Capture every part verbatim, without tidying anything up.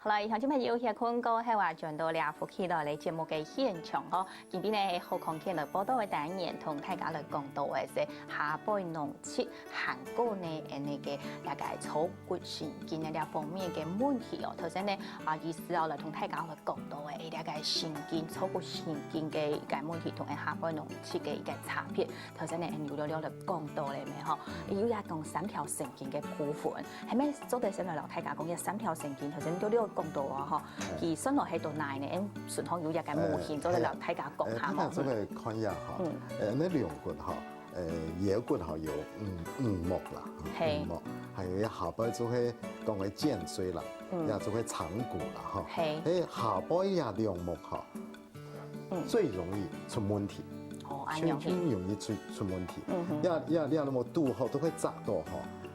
好了，鄉親朋友，歇睏過後啊，轉到這福氣來了節目个現場吼。今晡日呢，係好康健來報到个單元，同大家來講到个係下背囊疾，還過呢，誒，該个這个坐骨神經个這方面个問題哦。頭先呢，啊，醫師哦，來同大家來講到个，誒，這个神經，坐骨神經个一个問題，同誒下背囊疾个一个差別。 頭先呢，有略略來講到了咩吼？有也講三條神經个部分，係毋係做得先來摎大家講一下三條神經，頭先略略講到啊吼，佢算落係到哪呢？順便有一个模型做得摎大家講下無？誒，大家做得看一下哈，嗯。誒，該龍骨哈，誒，腰骨哈有五，五目啦，嘿。五目，還有一下背就係講个脊椎啦，嗯。也就係長骨啦哈。嘿。誒，下背也兩目哈， 嗯。最容易出問題，哦，恁樣。盡，盡容易出，出問題。嗯哼。也，也，也那麼堵吼，都會扎到吼，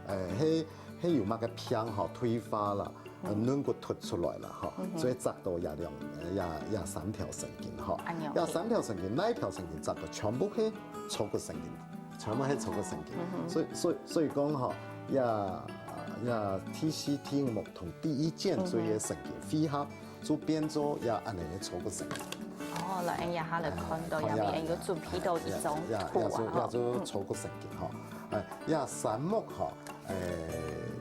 誒，係，係有麼个病吼，退化啦，呃，嗯。軟骨突出來啦，吼，嗯哼。所以扎到也兩，呃，也，也三條神經吼。恁樣。也三條神經，哪一條神經扎到？全部係坐骨神經，全部係坐骨神經。嗯哼。所以，所以，所以講吼，也，也第四、第五目同第一脊椎个神經配合， 就變做也恁樣个坐骨神經。哦，來，𫣆這下來看到，哎，這邊，看一下。𫣆有準備到一張圖啊，也，也，也就，吼。也就坐骨神經吼。嗯。哎，也三目吼，哎，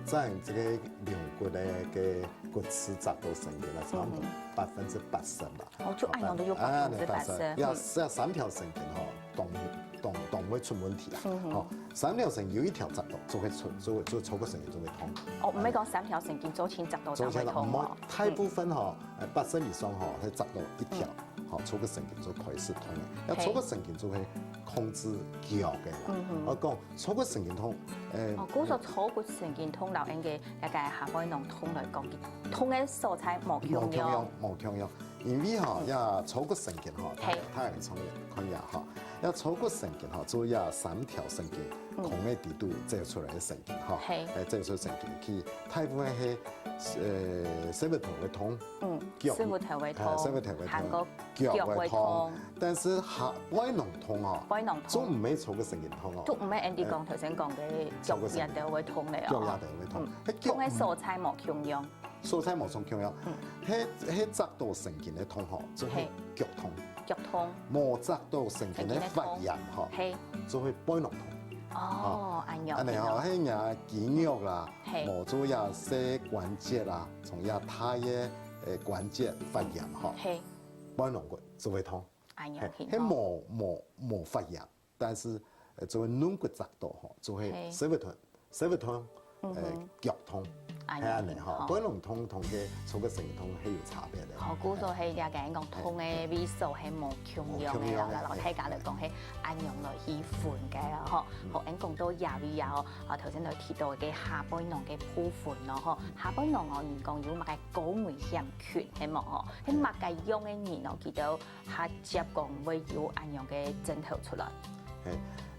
在這个龍骨个，个骨刺扎到神經啦，差不多百分之八十吧。嗯哼。哦，就恁樣都有百分之八十。啊，百分之八十。也，嗯。也三條神經吼，當 當，當會出問題啦。嗯哼。吼，三條神經有一條扎到，就會出，就會，就坐骨神經就會痛。哦，毋係講三條神經做陣扎到正會痛哦。做陣扎到，毋好，大部分吼，呃，八成以上吼，會扎到一條，嗯。吼，坐骨神經就開始痛个。該坐骨神經就會控制腳个啦。嗯哼。𠊎講，坐骨神經痛，呃，哦，故所坐骨神經痛摎𫣆个該个下背囊痛來講，痛个所在無共樣。無共樣，無共樣。 因為吼，嗯。這坐骨神經吼，大，嘿。大家來看一下吼，這坐骨神經吼，就這三條神經，嗯。空个底肚走出來个神經吼，嘿。哎，走出神經去，大部分係，呃，膝頭會痛，嗯，腳，膝頭會痛，哎，膝頭會痛，還過腳會痛。腳會痛。但是下背囊痛哦，背囊痛。就毋係坐骨神經痛哦。就毋係Andy講，哎。頭先講个腳也都會痛个哦。腳也都會痛。嗯，該腳，痛个所在無共樣。 所在無相共樣。嗯。該，該扎到神經个痛吼，就係嘿。腳痛。腳痛。無扎到神經个發炎吼，神經个痛。嘿。就係背囊痛。哦，啊。恁樣，恁樣吼，恁樣。該若肌肉啦，嘿。無就這細關節啦，從這大个，呃，關節發炎吼，嘿。背囊骨就會痛。恁樣，嘿，嘿。該無，無，無發炎。 但是，呃，就係軟骨扎到吼，就係嘿。膝頭痛，膝頭痛，呃，嗯哼。腳痛，恁樣，係恁樣吼。吼。背囊痛同該坐骨神經痛係有差別个。吼，故所係了解講痛个位所係無共樣个啦，無共樣个，摎大家來講係恁樣來去分个啊，吼。嗯。好，𫣆講到這位啊，吼，啊，頭先就提到个下背囊个部分咯，吼。下背囊哦，人講有麼个高危險群，係無吼？係麼个樣个人哦，佢兜 較接講會有恁樣个症頭出來。嘿，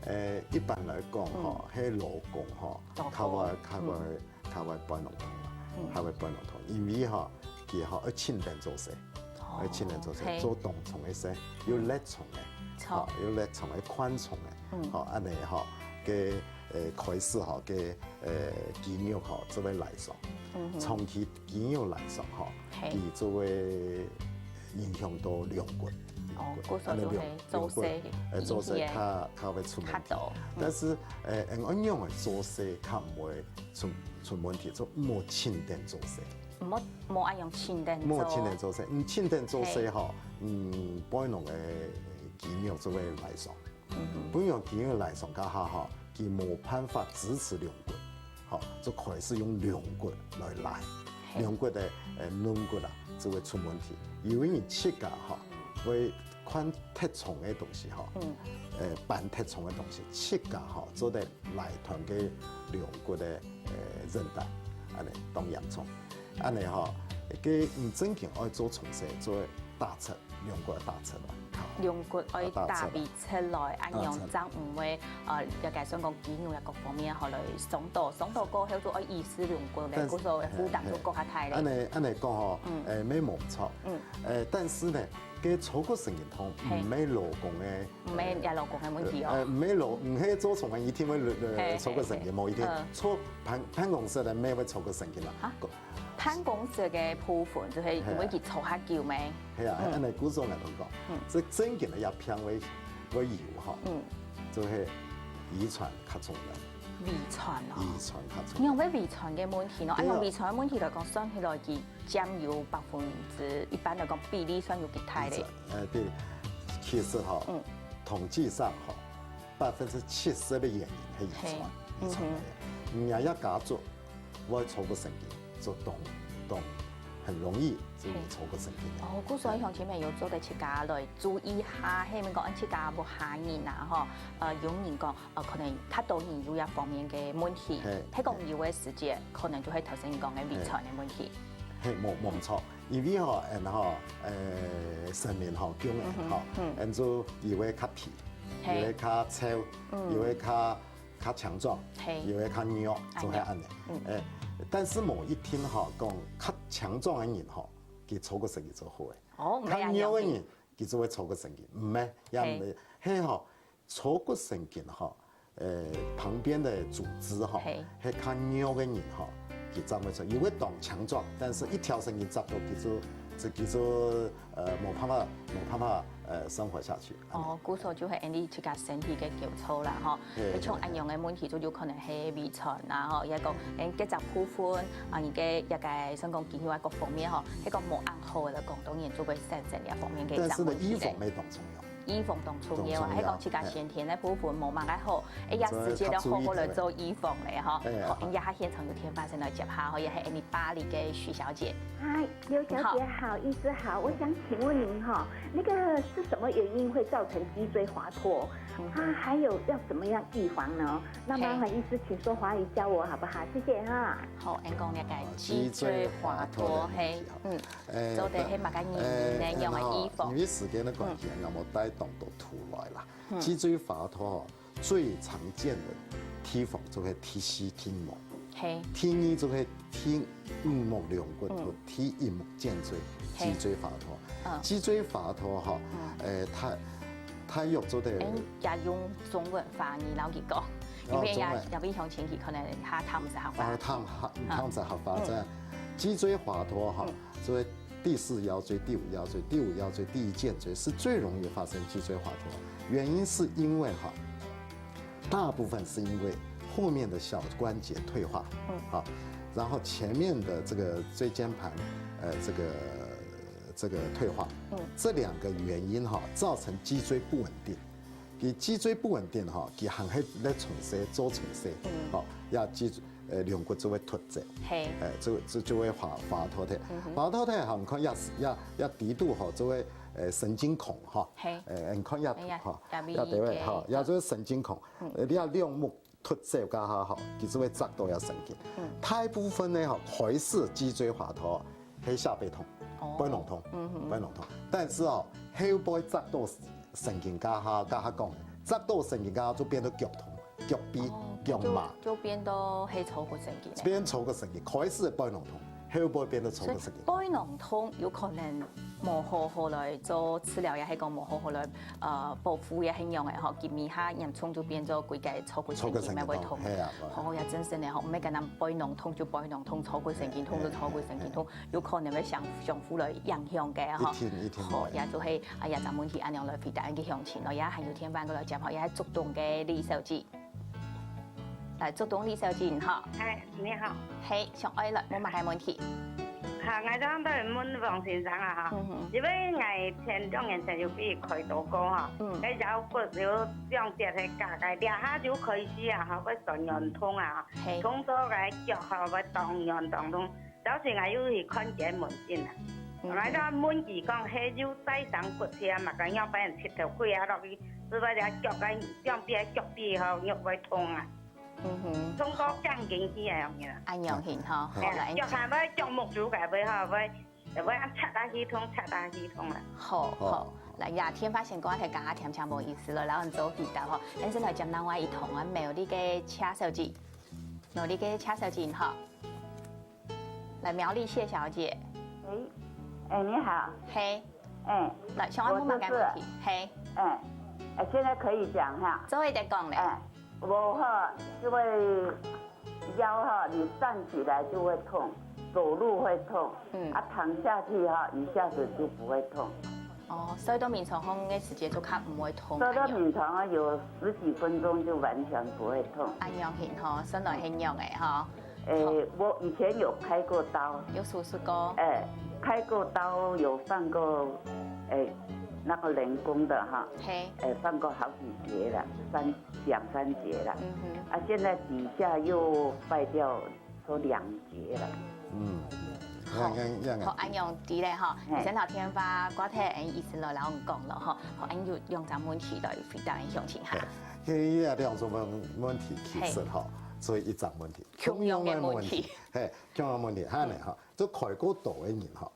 呃，一般來講吼，嗯。該老公吼，老公。較會，較會，嗯。較會背囊痛啦，嗯。較會背囊痛，因為吼，佢吼愛靜等做事，哦，愛靜等做事，嘿。做當重个事，有力重个，重。吼，有力重个、寬重个，嗯。吼，恁樣吼，該，呃，開始吼，該，呃，肌肉吼，就會拉傷，嗯哼。長期 肌肉拉傷吼，嘿。佢就會影響到龍骨。哦，龍骨。故所就係做事，恁樣龍，龍骨，呃，做事較，較會出問題。較多，嗯。但是，呃，恁樣个做事較毋會出，出問題，就莫靜等做事。莫，莫恁樣靜等做。莫靜等做事，嗯，靜等做事吼，嘿。嗯，背囊个肌肉就會拉傷。 嗯哼。背囊肌肉拉傷該下吼，佢無辦法支持龍骨，吼，就開始用龍骨來拉。嘿。龍骨个，呃，軟骨啊，就會出問題。有个人自家吼，會擐忒重个東西吼，嗯。呃，搬忒重个東西，自家吼，做得拉斷該龍骨个，呃，韌帶，恁樣當嚴重。恁樣吼，該毋正經愛做重事，做得打直 龍骨打直來，吼。龍骨愛打直來，恁樣正毋會，呃，了解算講肌肉啊各方面吼來傷到，傷到過後就愛移植龍骨咧，但是，故所負擔就過較大咧。嘿，嘿。恁樣，恁樣講吼，嗯。誒，無錯。嗯。誒，但是呢，該坐骨神經痛，嘿。毋係老公个，毋係若老公个問題哦。誒，毋係老，毋係做重个一定會，呃，嘿，坐骨神經，嘿，嘿。無一定。嗯。坐辦，辦公室个乜會坐骨神經啦。啊？辦公室个部分，就係因為佢坐較久咩？係啊，恁呢故所來講，這正經个也偏會會有吼，就係遺傳較重要，遺傳哦，遺傳較重要。你講遺傳个問題喏，啊，用遺傳个問題來講，算起來佢佔有百分之一般來講比例算有幾大咧？呃，對，其實吼，統計上吼，百分之七十个原因係遺傳，遺傳个，你也家族。 會坐骨神經，就當當很容易就坐骨神經。哦，故所鄉親朋友做得自家來注意下，係毋係講自家屋下人啊，吼，呃，有人講，呃，可能較多人有這方面个問題，係講有个時節，可能就係頭先講个遺傳个問題。係，無無錯，因為吼，嗯吼，呃，神明吼，叫人吼，嗯就有个較肥，有个較瘦，有个較 較強壯，有个較弱，就係恁呢。誒，但是無一定吼，講較強壯个人吼，佢坐骨神經就好誒。哦，較弱个人，佢就會坐骨神經，毋係，也毋係，係吼，坐骨神經吼，誒，旁邊个組織吼，係較弱个人吼，佢正會出，因為當強壯，但是一條神經接到，佢就，佢就，呃，無辦法，無辦法，呃，生活下去。 哦，故所就係恁呢自家身體个構造啦，吼。像恁樣个問題就有可能係遺傳啦，吼，也講，誒，結紮部分，啊，你个這个算講肌肉啊各方面吼，係講無恁好个講，當然就會產生這方面个。但是呢，遺傳也當重要。遺傳當重要啊，係講自家先天个部分無麼个好，哎呀，時節就好好來做預防咧，吼。好，人家現場有電話先來接下，吼，也係恁呢巴黎个徐小姐。嗨，劉小姐好，醫師好，我想請問您哈， 那个是什么原因会造成脊椎滑脱？啊，还有要怎么样预防呢？那麻烦医师请说华语教我好不好？谢谢哈。好，恁講這个脊椎滑脱，係，嗯，做得係麼个原因呢？仰般預防？因為時間个關係，𠊎無帶當多圖來啦。脊椎滑脱吼， 最常見个地方就係第四筋膜，係，第二就係第五目龍骨同第一目脊椎，脊椎滑脱。脊椎滑脱吼，誒，大大約做得，也用中文翻譯，然後佢講，因為也也非常清楚，可能他他們是好話，他他們是好話，這樣，脊椎滑脱吼，就係第四腰椎、第五腰椎、第五腰椎、第一脊椎是最容易發生脊椎滑脱，原因是因為哈。 大部分是因為後面的小關節退化，嗯，好，然後前面的這個椎間盤，呃，這個這個退化，嗯，這兩個原因哈，造成脊椎不穩定。佢脊椎不穩定哈，佢還會來從事做從事，嗯，好，要脊呃龍骨就會脱節，係，呃，就就就會滑滑脱脱，滑脱脱哈，你看要要要低度哈，就會呃神經孔哈，係，呃，你看要哈，要低位哈，要就係神經孔。 你啊兩目脱節該下吼，其實會扎到也神經。大部分呢吼，開始脊椎滑脱，係下背痛，背囊痛，背囊痛。但是哦，後背扎到神經該下，該下講，扎到神經該下就變到腳痛、腳痺、腳麻，就變到係坐骨神經。變坐骨神經，開始背囊痛，後背變到坐骨神經。背囊痛有可能無好好來做治療，也係講無好好來 呃保護也係樣个吼，佢尾下嚴重就變做歸個坐骨神經乜會痛。係啊，吼，也真係呢吼，毋係單單背囊痛就背囊痛，坐骨神經痛就坐骨神經痛，有可能會相相互來影響个吼。一定一定。吼，也就係啊，也隻問題恁樣來回答个詳情咯，也還有電話過來接吼，也係竹東个李小姐。來，竹東李小姐你好。哎，你好。係，想愛來問麼个問題？ 哈，𠊎想來問王先生啊哈，因為𠊎前兩年前有去開刀過哈，該腰骨有兩節係假个，這下就開始啊哈，會酸軟痛啊，痛到該腳哈會當軟當痛，到時𠊎又去看間門診啊。𠊎就問佢講，係有再生骨折嘛，該樣分人膝頭跪啊落去，是不是腳該兩邊腳髀吼又會痛啊？ 嗯哼，通過降緊去啊，樣樣。恁樣形吼，好來，腳還會腳目珠該會吼，會會插下去痛，插下去痛啊。好好，來呀，天發現光才剛剛甜甜無意思了，然後你做回答吼，但是來講另外一通啊，苗栗个謝小姐，苗栗个謝小姐吼，來苗栗謝小姐，哎哎，你好，嘿，哎，來，想要問麼个問題？嘿，哎哎，现在可以讲哈，做一个讲嘞，哎，我哈就会腰哈，你站起来就会痛，走路會痛，嗯。啊，躺下去哈，一下子就不會痛。哦，睡到眠床項个時節就較毋會痛，睡到眠床啊，有十幾分鐘就完全不會痛。恁樣形吼，算來係樣个吼。誒，我以前有開過刀。有手術過？誒，開過刀，有放過，誒，那個人工的哈，嘿。誒，放過好幾節了，三，兩三節了。嗯哼。啊，現在底下又壞掉， 說兩節了。嗯，好，好，恁樣知咧吼。嘿。先頭電話掛忒，𫣆醫生來摎你講了吼。好，𫣆有兩隻問題來回答𫣆鄉親哈。嘿，佢這兩種問，問題其實吼，嘿。所以一隻問題，共樣个問題。共樣个問題。嘿，共樣个問題，恁樣吼，就開過刀个人吼，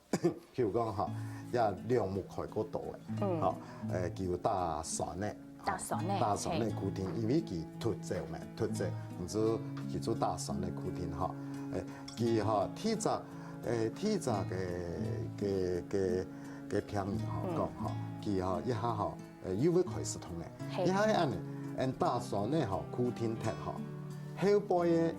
譬如講吼，這兩目開過刀个，嗯。吼，誒，佢有打酸个，吼，打酸个，打酸个固定，嘿。因為佢凸著嘛，凸著，你就，佢就打酸个固定吼。誒，佢吼，第一隻，誒，第一隻个，个，个，个病人吼，嗯。講吼，佢吼，一下吼， 誒，又會開始痛个。嘿。一下係恁樣，𫣆打酸个吼，固定忒吼，後背个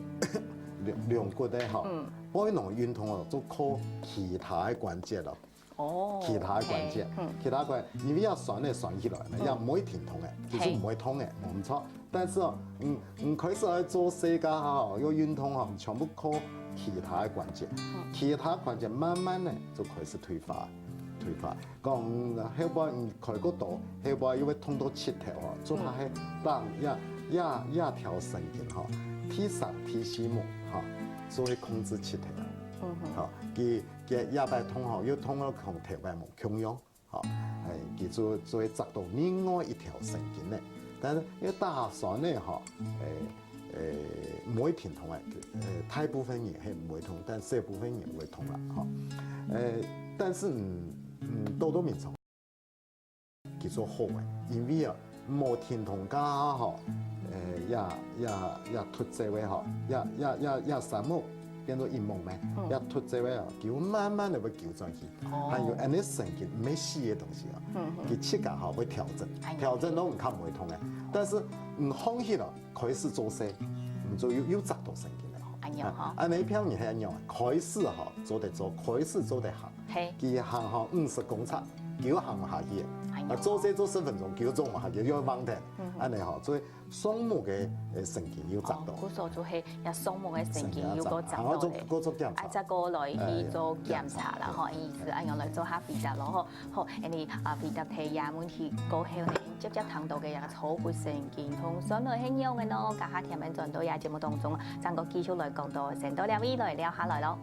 龍，龍骨个吼，嗯。背囊運動哦，就靠其他个關節咯。哦，其他个關節，嘿，嗯。其他个，因為這酸个酸起來呢，嗯。也毋會停動个，其實嘿。毋會痛个，無毋著。但是哦，嗯，嗯，開始愛做事个吼，愛運動吼，全部靠其他个關節，嗯。其他關節慢慢个就開始退化，退化。 講，嗯，後背你開過刀，後背又會痛到膝頭哦，做下係當這，這，這條神經吼，第三、第四目吼，就會控制膝頭。嗯哼。吼，佢，佢這擺痛吼，又痛到同頭擺無共樣，吼，誒，佢就，就會抓到另外一條神經呢。但是因為打酸个吼，誒， 誒，毋會停動个，誒，大部分人係毋會痛，但少部分人會痛啦，吼。誒，但是，嗯，嗯，多多眠床，佢就好个，因為啊，無停動該下吼，誒，這，這，這凸著个吼，這，這，這，這三目變做一目咩，嗯。這凸著个啊，佢會慢慢个會糾轉去，哦。還有恁樣神經，毋係死个東西啊，嗯，嗯。佢自家吼會調整，哎呀。調整到你較毋會痛个，但是你放棄了， 開始做事，你就又，又抓到神經了。恁樣吼。啊，恁樣病人係恁樣，開始吼，做得做，開始做得行。嘿。佢行吼五十公尺，佢又行毋下去。哎呀。啊，做事做十分鐘，佢又做毋下去，又要放忒。嗯哼。恁樣吼，所以雙目个，誒，神經又抓到。哦，故所就係這雙目个神經又過抓到咧。神經也抓，還要做，過做檢查。啊，再過來去做檢查啦，哎，呀，吼，意思恁樣來做下比較咯，吼。 好，恁樣啊，回答忒這問題過後呢，接接聽到个這坐骨神經痛，算來係仰个呢？這下聽完轉到這節目當中，正過繼續來講到，先到這位來尞下來咯。